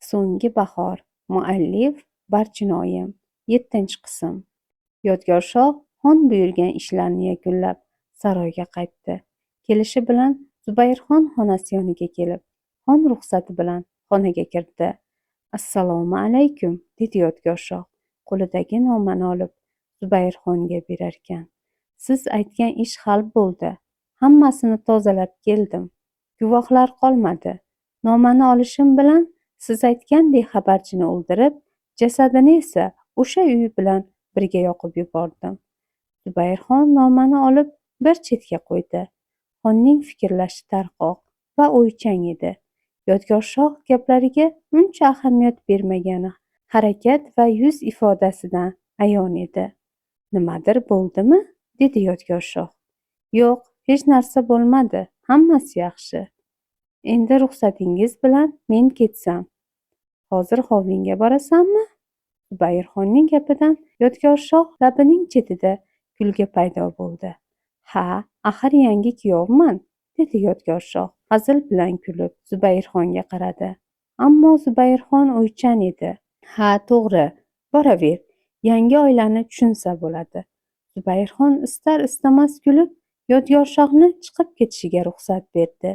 So'nggi bahor. Muallif Barchinoyim. 7-qism. Yodgorshoh xon buyurgan ishlarni yakunlab, saroyga qaytdi. Kelishi bilan Zubayrxon xonasi yoniga kelib, xon ruxsati bilan xonaga kirdi. "Assalomu alaykum", dedi Yodgorshoh qo'lidagi nomani olib Zubayrxonga berarkan. "Siz aytgan ish hal bo'ldi. Hammasini tozalab keldim. Guvohlar qolmadi. Nomani olishim bilan siz aytgandek xabarchini o'ldirib, jasadini esa o'sha uy bilan birga yoqib yubordim". Zubayrxon nomani olib bir chetga qo'ydi. Xonning fikrlashi tarqoq va o'ychan edi. Yodgorshoh gaplariga uncha ahamiyat bermagani harakat va yuz ifodasidan ayon edi. "Nimadir bo'ldimi?" dedi Yodgorshoh. "Yo'q, hech narsa bo'lmadi, hammasi yaxshi. Endi ruxsatingiz bilan men ketsam". "Hozir hovlingga borasanmi?" Zubayrxonning gapidan Yodgorshoh labining chetida kulgi paydo bo'ldi. "Ha, axir yangi kuyovman", dedi Yodgorshoh hazil bilan kulib Zubayrxonga qaradi. Ammo Zubayrxon o'ychan edi. "Ha, to'g'ri, boraver, yangi oilani tushunsa bo'ladi". Zubayrxon istar istamas kulib, Yodgorshohni chiqib ketishiga ruxsat berdi.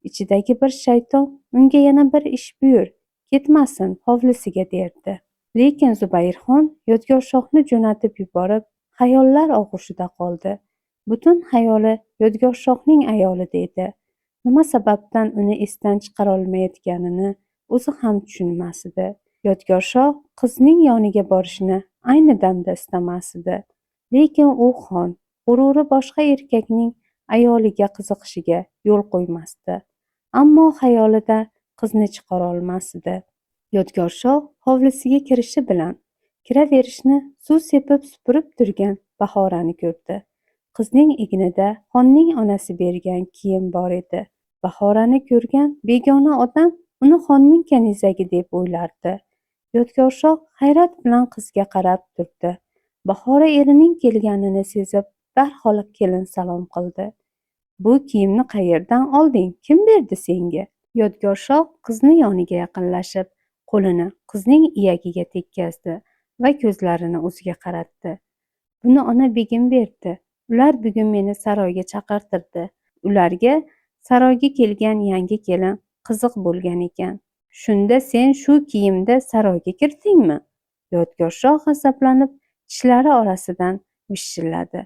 Ichidagi bir shayton unga yana bir ish buyur, ketmasin hovlisiga derdi. Lekin Zubayrxon Yodgorshohni jo'natib yuborib, xayollar og'ushida qoldi. Butun xayoli Yodgorshohning ayolida edi. Nima sababdan uni esdan chiqarolmayotganini o'zi ham tushunmas edi. Yodgorshoh qizning yoniga borishni ayni damda istamas edi. Lekin u xon, g'ururi boshqa erkakning ayoliga qiziqishiga yo'l qo'ymasdi. Ammo xayolida qizni chiqarolmas edi. Yodgorshoh hovlisiga kirishi bilan kiraverishni suv sepib supurib turgan Bahorani ko'rdi. Qizning egnida xonning onasi bergan kiyim bor edi. Bahorani ko'rgan begona odam uni xonning kanizagi deb o'ylardi. Yodgorshoh hayrat bilan qizga qarab turdi. Bahora erining kelganini sezib, darhol kelin salom qildi. "Bu kiyimni qayerdan olding, kim berdi senga?" Yodgorshoh qizni yoniga yaqinlashib, qo'lini qizning iyagiga tekkazdi va ko'zlarini o'ziga qaratdi. "Buni ona begim berdi. Ular bugun meni saroyga chaqirtirdi. Ularga saroyga kelgan yangi kelin qiziq bo'lgan ekan". "Shunda sen shu kiyimda saroyga kirdingmi?" Yodgorshoh g'azablanib, tishlari orasidan vishilladi.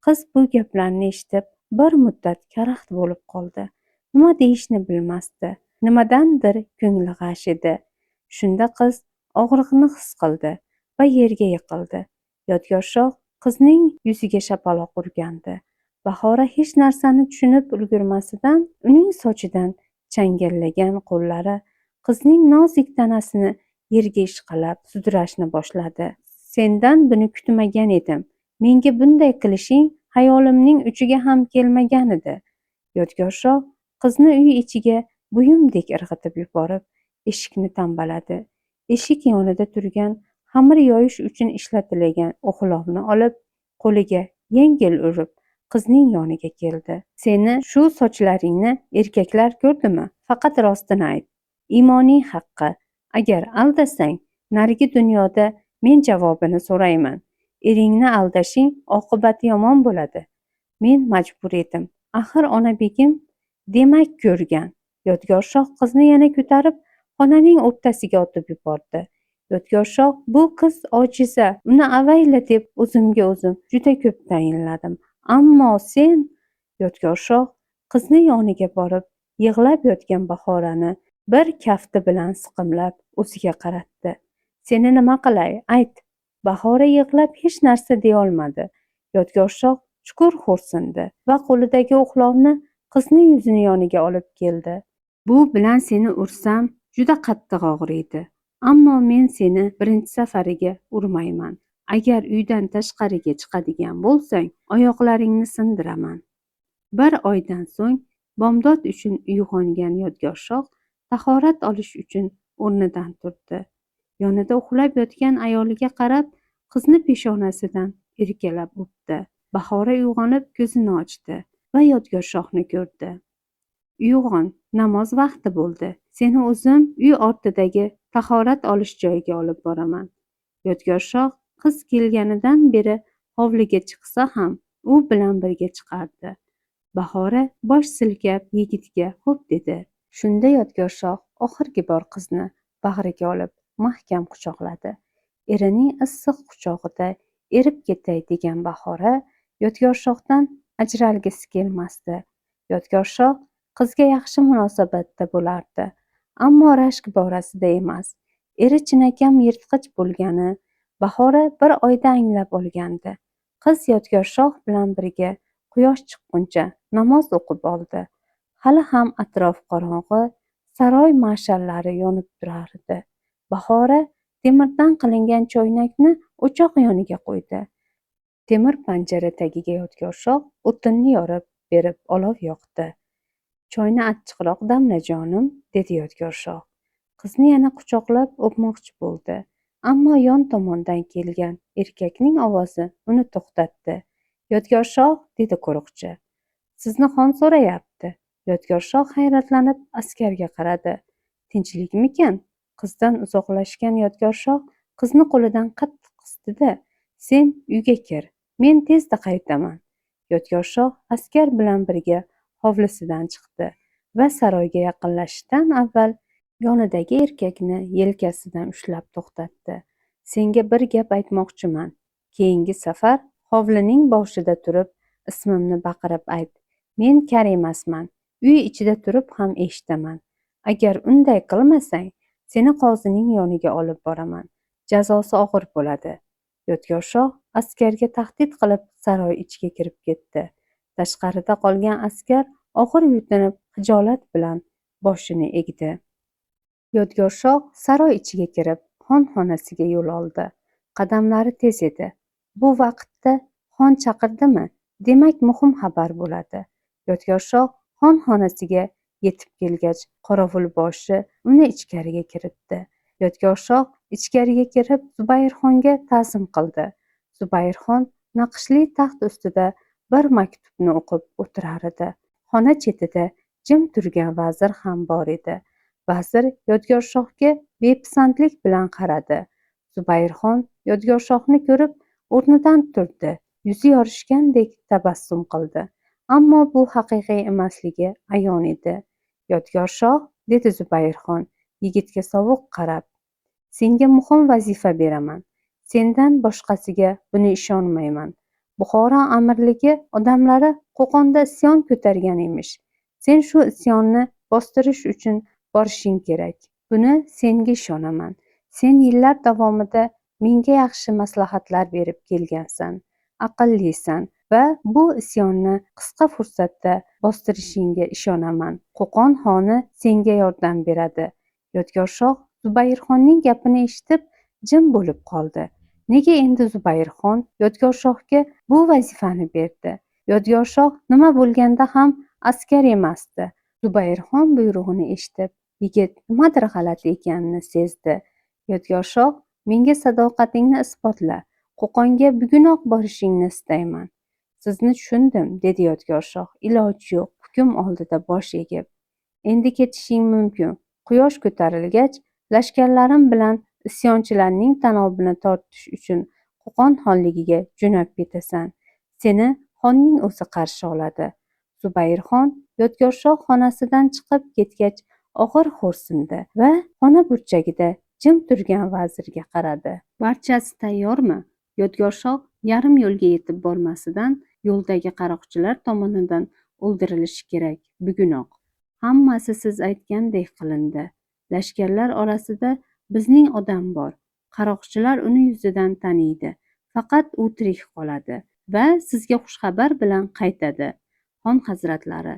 Qiz bu gaplarni eshitib, bir muddat karaxt bo'lib qoldi. Nima deyishni bilmasdi. Nimadandir ko'ngli g'ash edi. Shunda qiz og'riqni his qildi va yerga yiqildi. Yodgorshoh qizning yuziga shapaloq urgandi. Bahora hech narsani tushunib ulgurmasidan uning sochidan changallagan qo'llari qizning nozik tanasini yerga ishqalab sudrashni boshladi. "Sendan buni kutmagan edim. Menga bunday qilishing xayolimning uchiga ham kelmagan edi". Yodgorshoh qizni uy ichiga buyumdek irg'itib yuborib, eshikni tambaladi. Eshik yonida turgan xamir yoyish uchun ishlatilgan o'xlovni olib, qo'liga yengil urib, qizning yoniga keldi. "Seni shu sochlaringni erkaklar ko'rdimi? Faqat rostini ayt. Iymoning haqqi, agar aldasang, narigi dunyoda men javobini so'rayman. Eringni aldashing oqibati yomon bo'ladi". "Men majbur edim. Axir ona begim". "Demak, ko'rgan". Yodgorshoh qizni yana ko'tarib, xonaning o'rtasiga otib yubordi. Yodgorshoh: "Bu qiz ojiza, uni avayla deb o'zimga o'zim juda ko'p tayinladim. Ammo sen". Yodgorshoh qizni yoniga borib, yig'lab yotgan Bahorani bir kafti bilan siqimlab o'ziga qaratdi. "Seni nima qilay, ayt?" Bahora yig'lab hech narsa deyolmadi. Yodgorshoh chuqur xo'rsindi va qo'lidagi o'xlovni qizning yuzini yoniga olib keldi. "Bu bilan seni ursam, juda qattiq og'riydi. Ammo men seni birinchi safariga urmayman. Agar uydan tashqariga chiqadigan bo'lsang, oyoqlaringni sindiraman". Bir oydan so'ng bomdod uchun uyg'ongan Yodgorshoh tahorat olish uchun o'rnidan turdi. Yonida uxlab yotgan ayoliga qarab, qizni peshonasidan erkalab o'pdi. Bahora uyg'onib ko'zini ochdi va Yodgorshohni ko'rdi. "Uyg'on, namoz vaqti bo'ldi. Seni o'zim uy ortidagi tahorat olish joyiga olib boraman. Yodgorshoh qiz kelganidan beri hovliga chiqsa ham u bilan birga chiqardi. Bahora bosh silkab yigitga xo'p dedi. Shunda Yodgorshoh oxirgi bor qizni bag'riga olib mahkam quchoqladi. Erining issiq quchog'ida erib ketay degan Bahora Yodgorshohdan ajralgisi kelmasdi. Yodgorshoh qizga yaxshi munosabatda bo'lardi, ammo rashk borasida emas. Eri chinakam yirtqich bo'lgani Bahora bir oyda anglab olgandi. Qiz Yodgorshoh bilan birga quyosh chiqquncha namoz o'qib oldi. Hali ham atrof qorong'i, saroy mash'allari yonib turar edi. Bahora temirdan qilingan choynakni o'choq yoniga qo'ydi. Temir panjara tagiga Yodgorshoh o'tinni yorib berib olov yoqdi. Choyni achchiqroq damla, jonim, dedi Yodgorshoh. Qizni yana quchoqlab o'pmoqchi bo'ldi. Ammo yon tomondan kelgan erkakning ovozi uni to'xtatdi. Yodgorshoh, dedi qo'riqchi. Sizni xon so'rayapti. Yodgorshoh hayratlanib askarga qaradi. Tinchlikmikan? Qizdan uzoqlashgan Yodgorshoh qizni qo'lidan qattiq qisdi-da, sen uyga kir, men tezda qaytaman. Yodgorshoh askar bilan birga hovlisidan chiqdi va saroyga yaqinlashishdan avval yonidagi erkakni yelkasidan ushlab to'xtatdi. Senga bir gap aytmoqchiman. Keyingi safar hovlining boshida turib ismimni baqirib ayt. Men kar emasman. Uy ichida turib ham eshitaman. Agar unday qilmasang, seni qozining yoniga olib boraman. Jazosi og'ir bo'ladi. Yodgorshoh askarga tahdid qilib saroy ichiga kirib ketdi. Tashqarida qolgan askar og'ir yutinib xijolat bilan boshini egdi. Yodgorshoh saroy ichiga kirib, xon xonasiga yo'l oldi. Qadamlari tez edi. Bu vaqtda xon chaqirdimi, demak muhim xabar bo'ladi. Yodgorshoh xon xonasiga yetib kelgach, qorovulboshi uni ichkariga kiritdi. Yodgorshoh ichkariga kirib Zubayrxonga ta'zim qildi. Zubayrxon naqshli taxt ustida bir maktubni o'qib o'tirar edi. Xona chetida jim turgan vazir ham bor edi. Vazir Yodgorshohga bepisandlik bilan qaradi. Zubayrxon Yodgorshohni ko'rib o'rnidan turdi, yuzi yorishgandek tabassum qildi. Ammo bu haqiqiy emasligi ayon edi. Yodgorshoh, dedi Zubayrxon yigitga sovuq qarab, senga muhim vazifa beraman. Sendan boshqasiga buni ishonmayman. Buxoro amirligi odamlari Qo'qonda isyon ko'targan emish. Sen shu isyonni bostirish uchun borishing kerak. Buni senga ishonaman. Sen yillar davomida menga yaxshi maslahatlar berib kelgansan, aqllisan va bu isyonni qisqa fursatda bostirishingga ishonaman. Qo'qon xoni senga yordam beradi. Yodgorshoh Zubayrxonning gapini eshitib jim bo'lib qoldi. Nega endi Zubayrxon Yodgorshohga bu vazifani berdi? Yodgorshoh nima bo'lganda ham askar emasdi. Zubayrxon buyrug'ini eshitib, yigit nimadir g'alati ekanini sezdi. Yodgorshoh, menga sadoqatingni isbotla. Qo'qonga bugunoq borishingni istayman. Sizni tushundim, dedi Yodgorshoh. Iloji yo'q, hukm oldida bosh egib. Endi ketishing mumkin. Quyosh ko'tarilgach, lashkarlarim bilan isyonchilarning tanobini tortish uchun Qo'qon xonligiga jo'nab ketasan. Seni xonning o'zi qarshi oladi. Zubayrxon Yodgorshoh xonasidan chiqib ketgach og'ir xo'rsindi va xona burchagida jim turgan vazirga qaradi. Barchasi tayyormi? Yodgorshoh yarim yo'lga yetib bormasidan yo'ldagi qaroqchilar tomonidan o'ldirilishi kerak bugunoq. Hammasi siz aytgandek qilindi. Lashkarlar orasida bizning odam bor. Qaroqchilar uni yuzidan taniydi. Faqat u tirik qoladi va sizga xushxabar bilan qaytadi. Xon hazratlari,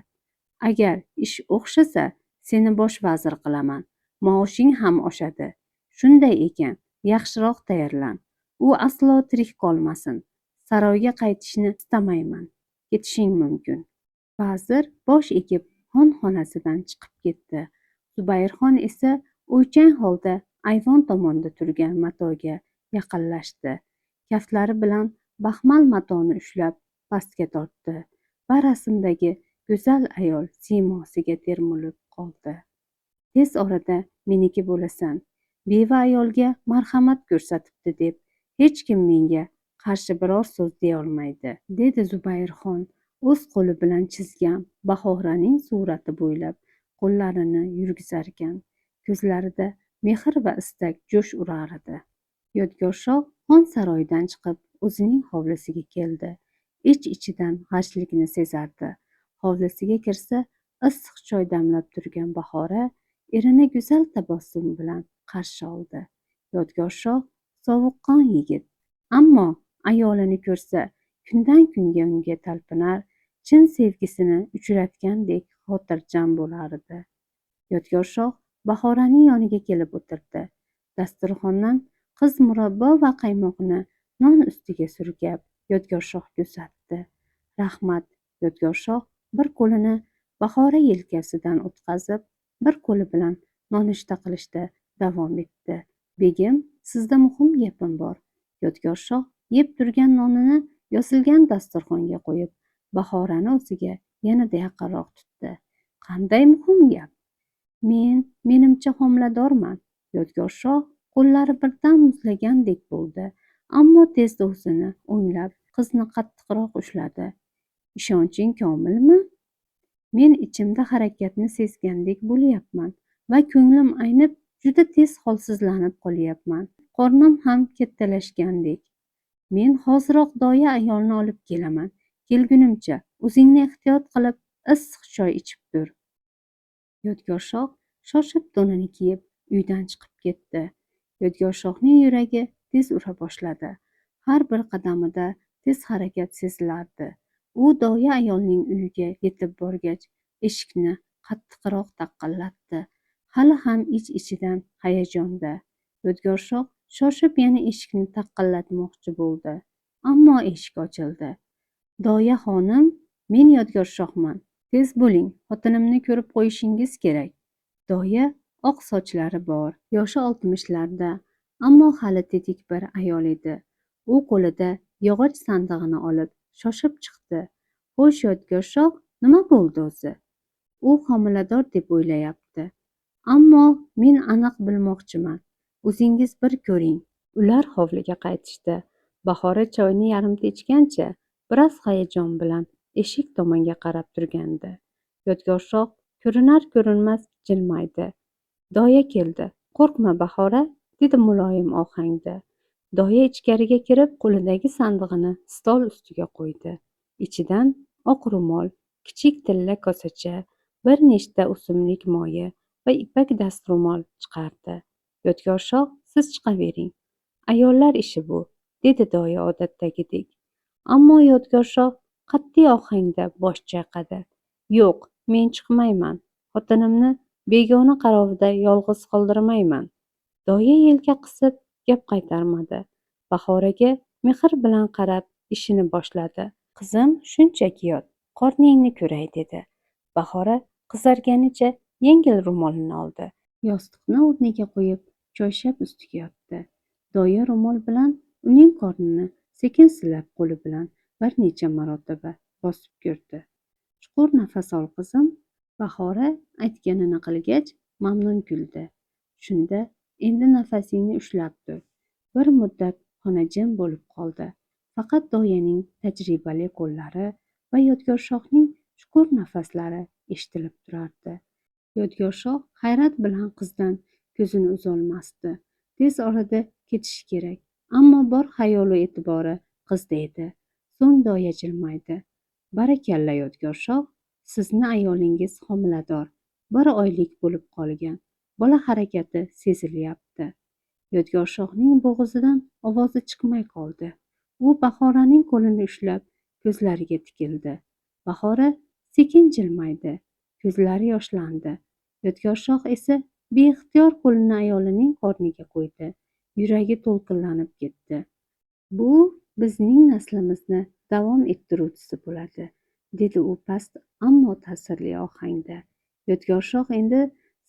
agar ish o'xshasa, seni bosh vazir qilaman. Maoshing ham oshadi. Shunday ekan, yaxshiroq tayyorlan. U aslo tirik qolmasin. Saroyga qaytishni istamayman. Ketishing mumkin. Vazir bosh egib xon xonasidan chiqib ketdi. Zubayrxon esa o'ychan holda ayvon tomonda turgan matoga yaqinlashdi. Kaftlari bilan baxmal matoni ushlab pastga tortdi va rasmdagi go'zal ayol siymosiga termilib qoldi. Tez orada meniki bo'lasan. Beva ayolga marhamat ko'rsatibdi deb hech kim menga qarshi biror so'z deyolmaydi, dedi Zubayrxon o'z qo'li bilan chizgan Bahoraning surati bo'ylab qo'llarini yurgizarkan. Ko'zlarida mehr va istak jo'sh urar edi. Yodgorshoh xon saroyidan chiqib o'zining hovlisiga keldi. Ich-ichidan g'ashlikni sezardi. Hovlisiga kirsa, issiq choy damlab turgan Bahora erini go'zal tabassum bilan qarshi oldi. Yodgorshoh sovuqqon yigit, ammo ayolini ko'rsa kundan kunga unga talpinar, chin sevgisini uchratgandek xotirjam bo'lar edi. Yodgorshoh Bahoraning yoniga kelib o'tirdi. Dasturxondan qiz murabbo va qaymoqni non ustiga surkab Yodgorshohga uzatdi. Rahmat. Yodgorshoh bir qo'lini Bahora yelkasidan o'tkazib, bir qo'li bilan nonushta qilishda davom etdi. Begim, sizda muhim gapim bor. Yodgorshoh yeb turgan nonini yozilgan dasturxonga qo'yib, Bahorani o'ziga yanada yaqinroq tutdi. Qanday muhim gap? Men, menimcha, homiladorman. Yodgorshoh qo'llari birdan muzlagandek bo'ldi, ammo tezda o'zini o'nglab, qizni qattiqroq ushladi. Ishonching komilmi? Men ichimda harakatni sezgandek bo'lyapman va ko'nglim aynib, juda tez holsizlanib qolyapman. Qornim ham kattalashgandek. Men hoziroq doya ayolni olib kelaman. Kelgunimcha o'zingni ehtiyot qilib, issiq choy ichib tur. Yodgorshoh shoshib to'nini kiyib uydan chiqib ketdi. Yodgorshohning yuragi tez ura boshladi. Har bir qadamida tez harakat sezilardi. U doya ayolning uyiga yetib borgach, eshikni qattiqroq taqillatdi. Hali ham ich-ichidan hayajonda. Yodgorshoh shoshib yana eshikni taqillatmoqchi bo'ldi, ammo eshik ochildi. Doya xonim, men Yodgorshohman. Tez bo'ling, xotinimni ko'rib qo'yishingiz kerak. Doya oq sochlari bor, yoshi 60larda, ammo hali tetik bir ayol edi. U qo'lida yog'och sandig'ini olib shoshib chiqdi. Xo'sh, Yodgorshoh, nima bo'ldi o'zi? U homilador deb o'ylayapti. Ammo men aniq bilmoqchiman. O'zingiz bir ko'ring. Ular hovliga qaytishdi. Bahora choyni yarimta ichgancha biroz hayajon bilan eshik tomonga qarab turgandi. Yodgorshoh ko'rinar ko'rinmas jilmaydi. Doya keldi. Qo'rqma, Bahora, dedi muloyim ohangda. Doya ichkariga kirib, qo'lidagi sandig'ini stol ustiga qo'ydi. Ichidan oq ro'mol, kichik tilla kosacha, bir nechta o'simlik moyi va ipak dastro'mol chiqardi. Yodgorshoh, siz chiqavering. Ayollar ishi bu, dedi doya odatdagidek. Ammo Yodgorshoh qat'iy ohangda bosh chayqadi. Yo'q, men chiqmayman. Xotinimni begona qarovida yolg'iz qoldirmayman. Doya yelka qisib gap qaytarmadi. Bahoraga mehr bilan qarab ishini boshladi. Qizim, shunchaki yot, qorningni ko'ray, dedi. Bahora qizarganicha yengil ro'molini oldi. Yostiqni o'rniga qo'yib, choyshab ustiga yotdi. Doya ro'mol bilan uning qornini sekin silab, qo'li bilan bir necha marotaba bosib ko'rdi. Chuqur nafas ol, qizim. Bahora aytganini qilgach, mamnun kuldi. Shunda endi nafasingni ushlab tur. Bir muddat xona jim bo'lib qoldi. Faqat doyaning tajribali qo'llari va Yodgorshohning chuqur nafaslari eshitilib turardi. Yodgorshoh hayrat bilan qizdan ko'zini uzolmasdi. Tez orada ketishi kerak, ammo bor xayolu e'tibori qizda edi. So'ng doya jilmaydi. Barakalla, Yodgorshoh, sizni ayolingiz homilador, 1 oylik bo'lib qolgan. Bola harakati sezilyapti. Yodgorshohning bo'g'zidan ovozi chiqmay qoldi. U Bahoraning qo'lini ushlab ko'zlariga tikildi. Bahora sekin jilmaydi. Ko'zlari yoshlandi. Yodgorshoh esa beixtiyor qo'lini ayolining qorniga qo'ydi. Yuragi to'lqinlanib ketdi. Bu bizning naslimizni davom ettiruvchisi bo'ladi, dedi u past, ammo ta'sirli ohangda. Yodgorshoh, endi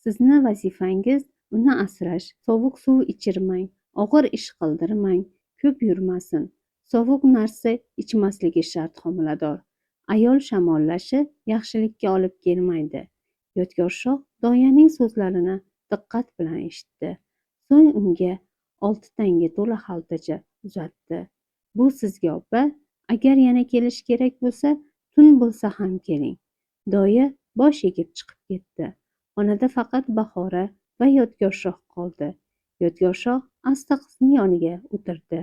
sizni vazifangiz uni asrash, sovuq suv ichirmang, og'ir ish qildirmang, ko'p yurmasin, sovuq narsa ichmasligi shart homilador. Ayol shamollashi yaxshilikka olib kelmaydi. Yodgorshoh Doyaning so'zlarini diqqat bilan eshitdi. So'ng unga 6 tanga to'la xaltacha uzatdi. Bu sizga, opa, agar yana kelish kerak bo'lsa, tun bo'lsa ham keling. Doya bosh egib chiqib ketdi. Xonada faqat Bahora va Yodgorshoh qoldi. Yodgorshoh asta qizni yoniga o'tirdi.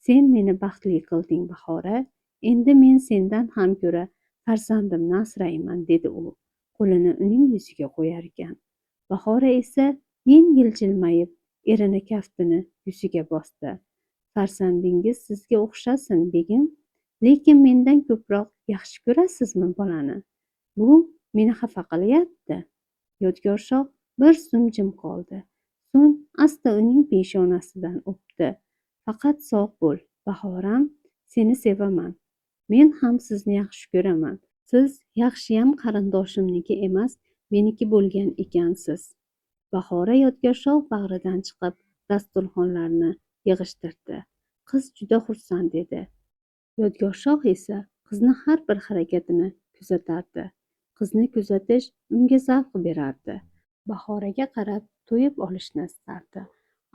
Sen meni baxtli qilding, Bahora. Endi men sendan ham ko'ra farzandimni asrayman, dedi u, qo'lini uning yuziga qo'yarkan. Bahora esa yengil jilmayib, erini kaftini yuziga bosdi. Farzandingiz sizga o'xshasin, begim, lekin mendan ko'proq yaxshi ko'rasizmi bolani? Bu meni xafa qilyapti. Yodgorshoh bir zum jim qoldi. So'ng asta uning peshonasidan o'pdi. Faqat sog' bo'l, Bahoram, seni sevaman. Men ham sizni yaxshi ko'raman. Siz yaxshiyam qarindoshimniki emas, meniki bo'lgan ekansiz. Bahora Yodgorshoh bag'ridan chiqib, dasturxonlarni yig'ishtirdi. Qiz juda xursand edi. Yodgorshoh esa qizni har bir harakatini kuzatardi. Qizni kuzatish unga zavq berardi. Bahoraga qarab to'yib olishni istardi.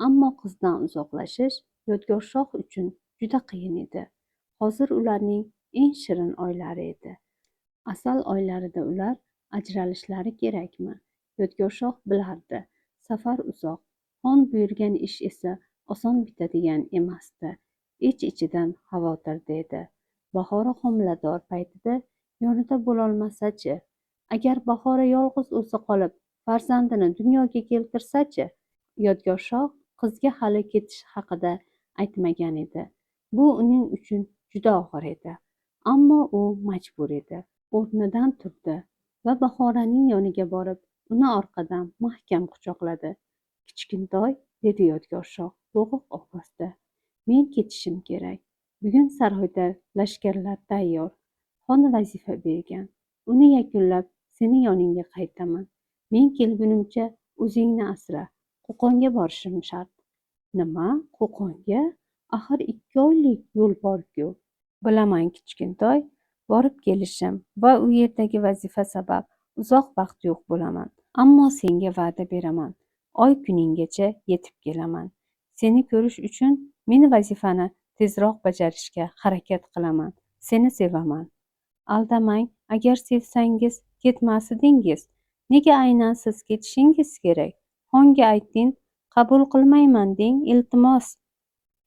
Ammo qizdan uzoqlashish Yodgorshoh uchun juda qiyin edi. Hozir ularning eng shirin oylari edi. Asal oylarida ular ajralishlari kerakmi? Yodgorshoh bilardi. Safar uzoq, xon buyurgan ish esa oson bitadigan emasdi. Ich-ichidan xavotirda edi. Bahora homilador paytida yonida bo'lolmasa-chi? Agar Bahora yolg'iz o'zi qolib, farzandini dunyoga keltirsa-chi? Yodgorshoh qizga hali ketish haqida aytmagan edi. Bu uning uchun juda og'ir edi. Ammo u majbur edi. O'rnidan turdi va Bahoraning yoniga borib, uni orqadan mahkam quchoqladi. Kichkintoy, dedi Yodgorshoh bo'g'iq ovozda. Men ketishim kerak. Bugun saroyda lashkarlar tayyor. Xon vazifa bergan. Uni yakunlab seni yoningga qaytaman. Men kelgunimcha o'zingni asra. Qo'qonga borishim shart. Nima? Qo'qonga? Axir 2 oylik yo'l bor-ku. Bilaman, kichkintoy, borib kelishim va u yerdagi vazifa sabab uzoq vaqt yo'q bo'laman. Ammo senga va'da beraman. Oy kuninggacha yetib kelaman. Seni ko'rish uchun men vazifani tezroq bajarishga harakat qilaman. Seni sevaman. Aldamang, agar sevsangiz ketmasidingiz. Nega aynan siz ketishingiz kerak? Xonga ayting, qabul qilmayman deng, iltimos.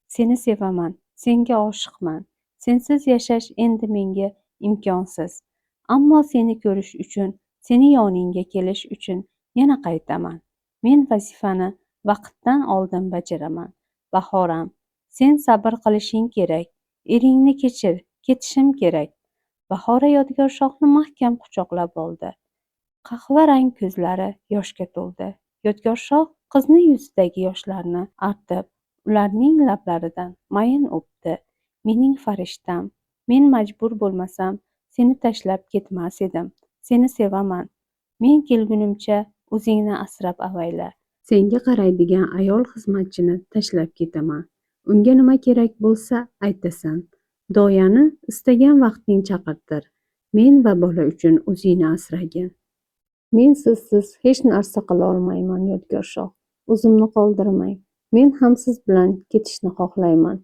Seni sevaman, senga oshiqman. Sensiz yashash endi menga imkonsiz. Ammo seni ko'rish uchun, seni yoningga kelish uchun yana qaytaman. Men vazifani vaqtdan oldin bajaraman. Bahoram, sen sabr qilishing kerak. Eringni kechir, ketishim kerak. Bahora Yodgorshohni mahkam quchoqlab oldi. Qahvarang ko'zlari yoshga to'ldi. Yodgorshoh qizni yuzidagi yoshlarni artib, ularning lablaridan mayin o'pdi. Mening farishtam, men majbur bo'lmasam seni tashlab ketmas edim. Seni sevaman. Men kelgunimcha o'zingni asrab avayla. Senga qaraydigan ayol xizmatchini tashlab ketaman. Unga nima kerak bo'lsa aytasan. Doyani istagan vaqting chaqirtir. Men va bola uchun o'zingni asragin. Men sizsiz hech narsa qila olmayman, Yodgorshoh. O'zimni qoldirmang. Men ham siz bilan ketishni xohlayman.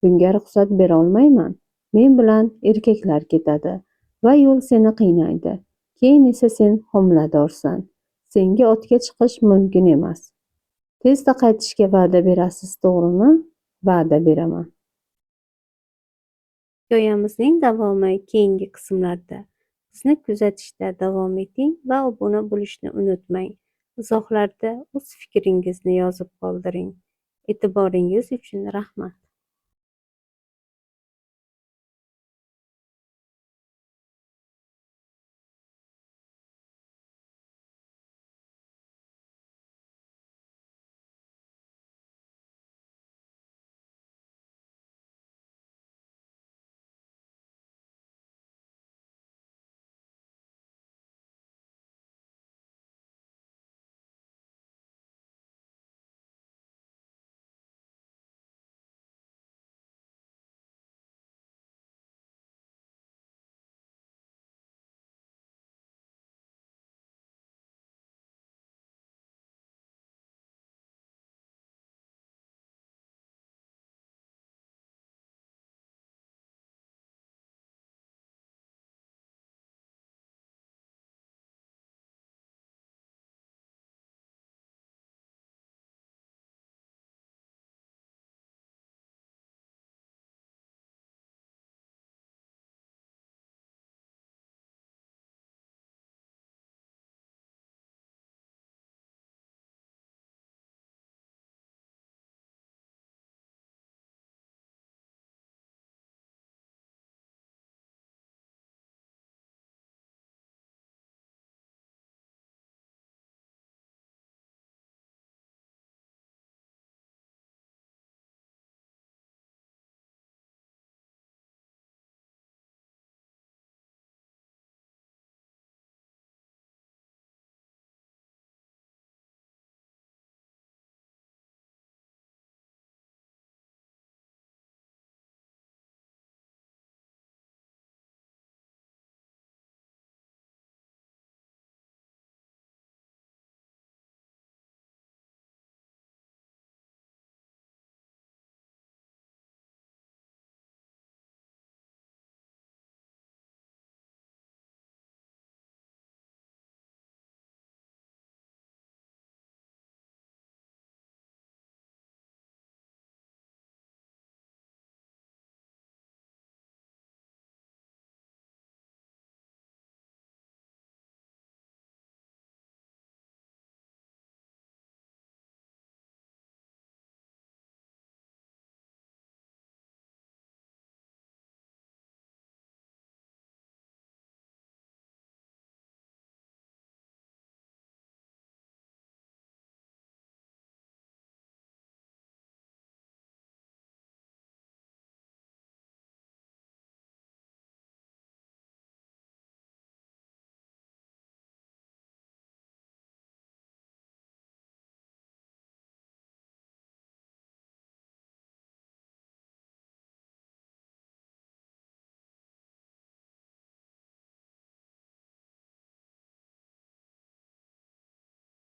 Bunga ruxsat bera olmayman. Men bilan erkaklar ketadi va yo'l seni qiynaydi. Keyin esa sen homiladorsan. Senga otga chiqish mumkin emas. Tezda qaytishga va'da berasiz, to'g'rimi? Va'da beraman. Hikoyamizning davomi keyingi qismlarda. Bizni kuzatishda davom eting va obuna bo'lishni unutmang. Izohlarda o'z fikringizni yozib qoldiring. E'tiboringiz uchun rahmat.